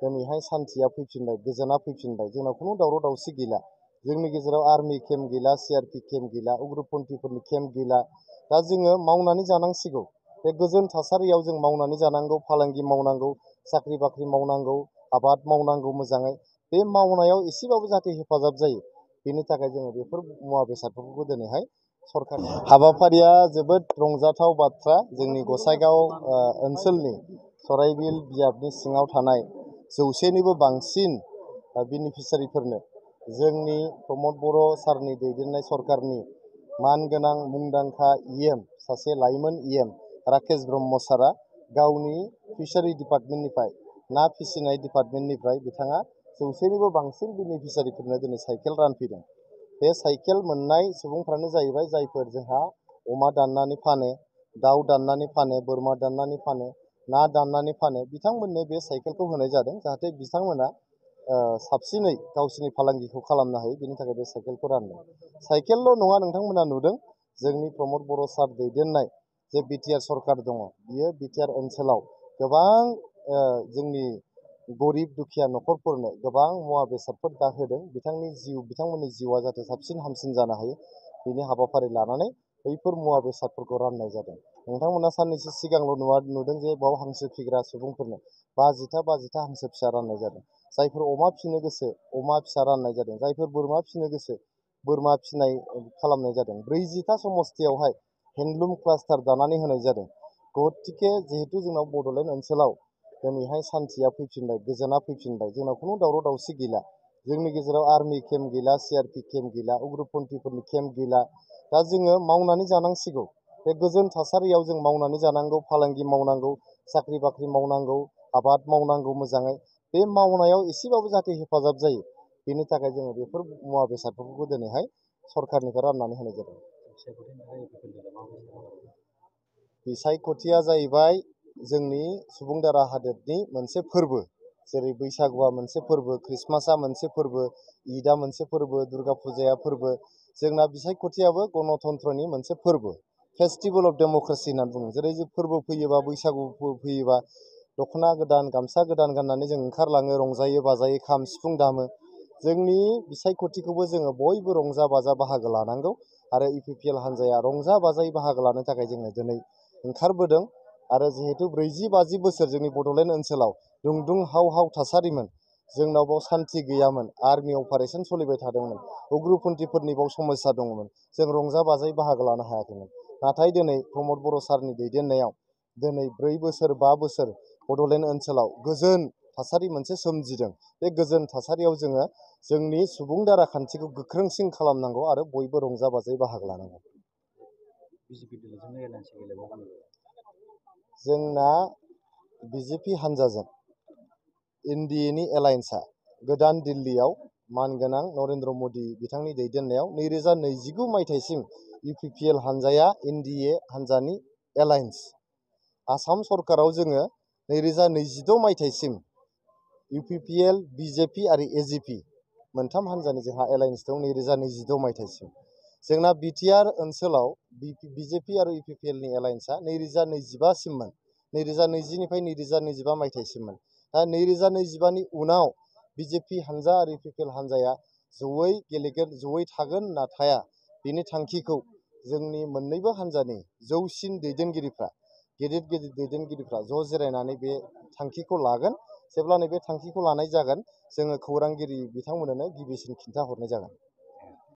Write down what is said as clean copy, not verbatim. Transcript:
दिनैहाय सान्थिया फैफिनबाय, गोजोना फैफिनबाय। जोंनाव खुनु दावराव दावसि गैला। जोंनि गेजेराव आर्मि केम्प गैला, CRP केम्प गैला, उग्रपन्थिफोरनि केम्प गैला। दा जोङो मावनानै जानांसिगौ। बे गोजोन थासारियाव जों मावनानै जानांगौ, फालांगि मावनांगौ, साख्रि बाख्रि मावनांगौ, आबाद मावनांगौ मोजाङै। बे मावनायाव एसेबाबो जाहाथे हेफाजाब जायो, बेनि थाखाय जोङो बेफोर मुवा बेसादफोरखौ दिनैहाय सरकार हाबाफारिया जोबोद रंजाथाव बाथ्रा। जोंनि गसाइगाव ओनसोलनि सराइबिल बियाबनि सिङाव थानाय 100निबो बांसिन बेनिफिसियारिफोरनो जोंनि प्रमद बर' सारनि दैदेननाय सरकारनि मानगोनां मुंदांखा सासे लाइमोन राकेश ब्रह्म सारा गावनि फिसारि डिपार्टमेन्टनिफ्राय, ना फिसिनाय डिपार्टमेन्टनिफ्राय बिथाङा 100निबो बांसिन बेनिफिसियारिफोरनो दिनै साइकेल रानफैदों। बे साइकेल मोननाय सुबुंफ्रानो जाहैबाय जायफोर जोंहा अमा दाननानै फानो, दाउ दाननानै फानो, बोरमा दाननानै फानो, ना दाननानै फानो, बिथांमोननो बे साइकेलखौ होनाय जादों जाहाथे बिथांमोना साबसिनै गावसोरनि फालांगिखौ खालामनो हायो। बेनि थाखाय बे साइकेलखौ रानदों। साइकेलल' नङा, नोंथांमोना नुदों जोंनि प्रमद बर' सार दैदेननाय जे बिटिआर सरकार दङ, बियो बिटिआर ओनसोलाव गोबां जोंनि गरिब दुखिया न'खरफोरनो गोबां मुवा बेसादफोर दा होदों। बिथांमोननि जिउआ जाहाथे साबसिन हामसिन जानो हायो, बिनि हाबाफारि लानानै बैफोर मुवा बेसादफोरखौ राननाय जादों। नोंथांमोना साननैसो सिगांल' नुदों जे बाव हांसो फिग्रा सुबुंफोरनो 50ता हांसो फिसा राननाय जादों। जायफोर अमा फिनो गोसो अमा फिसा राननाय जादों। जायफोर बोरमा फिनो गोसो बोरमा फिनाय खालामनाय जादों। 40ता समस्थियावहाय हेन्डलुम क्लास्टार दानानै होनाय जादों। गतिके जिहेतु जोंनाव बड'लेण्ड ओनसोलाव दिनैहाय सान्थिया फैफिनबाय, गोजोना फैफिनबाय। जोंनाव खुनु दावराव दावसि गैला। जोंनि गेजेराव आर्मि केम्प गैला, CRP केम्प गैला, उग्रपन्थिफोरनि केम्प गैला। दा जोङो मावनानै जानांसिगौ। बे गोजोन थासारियाव जों मावनानै जानांगौ, फालांगि मावनांगौ, साख्रि बाख्रि मावनांगौ, आबाद मावनांगौ मोजाङै। बे मावनायाव एसेबाबो जाहाथे हेफाजाब जायो, बेनि थाखाय जोङो बेफोर मुवा बेसादफोरखौ दिनैहाय सरकारनिफ्राय राननानै होनाय जादों। बिसायख'थिया जाहैबाय जोंनि सुबुं दारा हादोरनि मोनसे फोरबो। जेरै बैसागुआ मोनसे फोरबो, ख्रिस्टमासआ मोनसे फोरबो, ईदआ मोनसे फोरबो, दुर्गा फुजाया फोरबो। जोंना बिसायख'थियाबो गणतन्त्रनि मोनसे फोरबो, फेस्टिभेल अफ डेम'क्रेसि होननानै बुङो। जेरै फोरबो फैयोबा, बैसागु फैयोबा दख'ना गोदान, गामसा गोदान गाननानै जों ओंखारलाङो, रंजायो बाजायो, खाम सिफुं दामो। जोंनि बिसायख'थिखौबो जोङो बयबो रंजा बाजा बाहागो लानांगौ। आरो UPPL हान्जाया रंजा बाजायै बाहागो लानो थाखाय जोङो दिनै ओंखारबोदों। आरो जिहेतु 40-50 बोसोर जोंनि बड'लेण्ड ओनसोलाव दुंदुं हाव हाव थासारिमोन। जोंनाव बाव सान्थि गैयामोन, आर्मि अपारेसन सोलिबाय थादोंमोन, उग्रपन्थिफोरनि बाव समस्या दङमोन। जों रंजा बाजायै बाहागो लानो हायाखैमोन। नाथाय दिनै प्रमद बर' सारनि दैदेननायाव दिनै 4 बोसोर 5 बोसोर बड'लेण्ड ओनसोलाव गोजोन थासारि मोनसे सोमजिदों। बे गोजोन थासारियाव जोङो जोंनि सुबुं दारा खान्थिखौ गोख्रोंसिन खालामनांगौ आरो बयबो रंजा बाजायै बाहागो लानांगौ। जोंना BJP हान्जाजों NDAनि एलायन्सआ गोदान दिल्लीयाव मानगोनां नरेन्द्र मदि बिथांनि दैदेननायाव 2029 मायथाइसिम UPPL हान्जाया NDA हान्जानि एलायन्स। आसाम सरकाराव जोङो 2026 मायथाइसिम UPPL, BJP आरो AGP मोनथाम हान्जानि जोंहा एलायन्स दं 2026 मायथाइसिम। जोंना बिटिआर ओनसोलाव BJP आरो UPPLनि एलायन्सआ 2025 सिममोन। 2020निफ्राय 2025 मायथाइसिममोन। दा 2025नि उनाव BJP हान्जा आरो UPPL हान्जाया जयै गेलेगोन, जयै थागोन होनना थाया। बेनि थांखिखौ जोंनि मोननैबो हान्जानि जौसिन दैदेनगिरिफ्रा, गेदेर दैदेनगिरिफ्रा ज' जिरायनानै बे थांखिखौ लागोन। जेब्लानो बे थांखिखौ लानाय जागोन, जोङो खौरांगिरि बिथांमोननो गिबिसिन खिन्थाहरनाय जागोन।